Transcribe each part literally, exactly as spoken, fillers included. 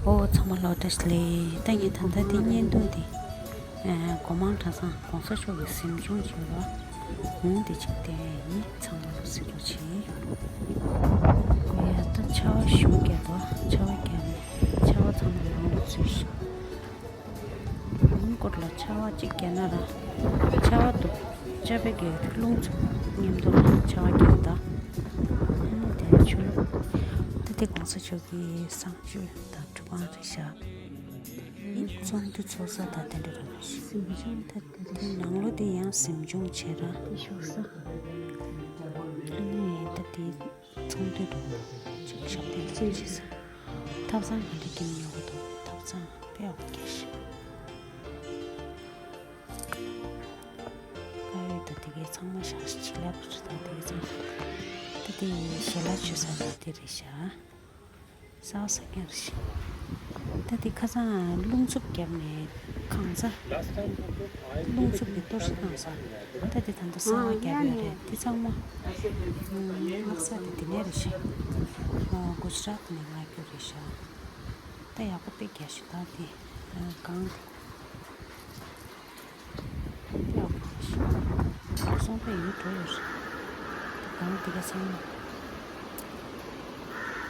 ཨོ་ཚང་མ་ལོ་བཀྲ་ཤིས་བདེ་ལེགས། ད་ངས་ད་ལྟ་འདི་བརྙན་ཐུང་འདི་ཨ་སྒོ་མང་གྲྭ་ཚང་གོང་ས་མཆོག་གི་གཟིམ་ཆུང་བྱས་པ་འོང་འདི་གཅིག་བསྟན་ཡིན། ཚང་མ་ལ་གཟིགས་རོགས་བྱེད། ཡ་ད་ཆར་པ་ཞེ་པོ་བརྒྱབ་པ། ཆར་པ་བརྒྱབ་ནས་ཆར་པ་ཚང་མ་རང་ལ་ཚུད་ཤག་ཨང་། སྐོར་ལ་ཆར་པ་གཅིག་བརྒྱབ་ན་ར་ཆར་པ་འདུག་ཆར་པའི་གི་རླུང་འཚུབ་མཉམ་དུ་ཆར་པ་བརྒྱབ་ད། ཨ་ནི་དེ་ཆུ་ལུག་ད་དེ་གོང་ས་མཆོག་གི་གསང་སྤྱོད་དང་སྒྲུབ་ཁང་རེད་ཤག་ཨ་ནི་ཚོགས་འདུ་ཚོགས་ས་དང་དེ་འདྲ་རང་རེད་ཤག་གཟིམ་ཆུང་ད་དེ་ནང་ལོགས་དེ་ཡང་གཟིམ་ཆུང་བྱས་ར། དེ་བཞུགས་ས། ཨ་ནི་ད་དེ། ཚོང་འདུས་འགྲོ་ཅིག་ཞབས་བརྟན་ཅིག་བྱེད་ས། ཐབ་ཚང་ག་འདྲ་སྐྱིད་ཉོ་གི་འདུག་ཐབ་ཚང་དཔེ་ཡག་པོ་རྒྱག་ཤག་དཀར་ཡོལ་དང་དེ་གའི་ཚང་མ་བཞག་ཤག་བྱིན་རླབས་རེད་ད་དེ་གའི་ཚང་མ། ད་དེ་ཞལ་ལག་མཆོད་ས་ནི་དེ་རེད་ཤག་གསར་པ་གསར་རྐྱང་རེད་ཤག་ད་དེ་ཁ་སང་རླུང་འཚུབ་བརྒྱབ་ནས་གང་ས་རླུང་འཚུབ་ཀྱིས་གཏོར་བཤིག་བཏང་ས། ད་དེ་ད་ལྟ་གསར་པ་རྒྱབ་ཡོད་རེད། དེ་ཚང་མ་མངགས་ས་དེ་དེ་ནས་རེད་ཤག་ཨ་གུ་ཇི་རཱཏ་ནས་མངགས་རྒྱུ་རེད་ཤག་ད་ཡག་པོ་དཔེ་རྒྱག་ཤག་ད་དེ་གང་དེ། དཔེ་ཡག་པོ་རྒྱག་ཤག་གར་སོང་དཔེ་ཡུལ་འགྲོ་ཡོད་རེད། ད་གང་དེ་ག་ཚང་མ།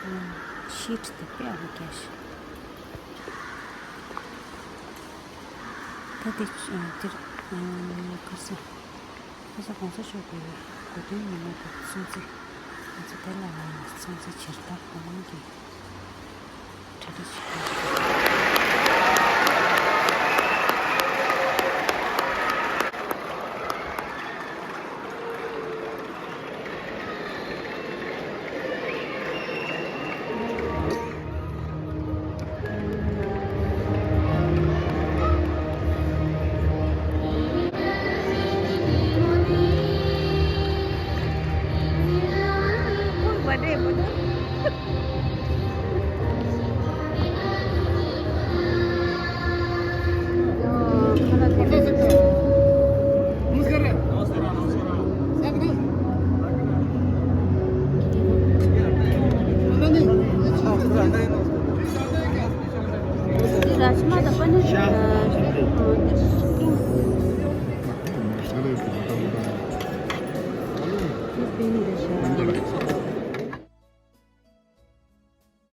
ཨ་ཤིཊ་དེ་དཔེ་ཡག་པོ་རྒྱག་ཤག་ད་དེ་ཨ་དེར་ཨ་གར་སོང་། ཁ་སང་གོང་ས་མཆོག་གི་གོ་སྟོན་ཉིན་མོ་དེ་སྲུང་བརྩི། ང་ཚོ་དེ་ལ་ཡང་སྲུང་བརྩི་བྱེད་སྟབས་སྒོ་མང་གི་གྲ་སྒྲིག་བྱེད་དགོས།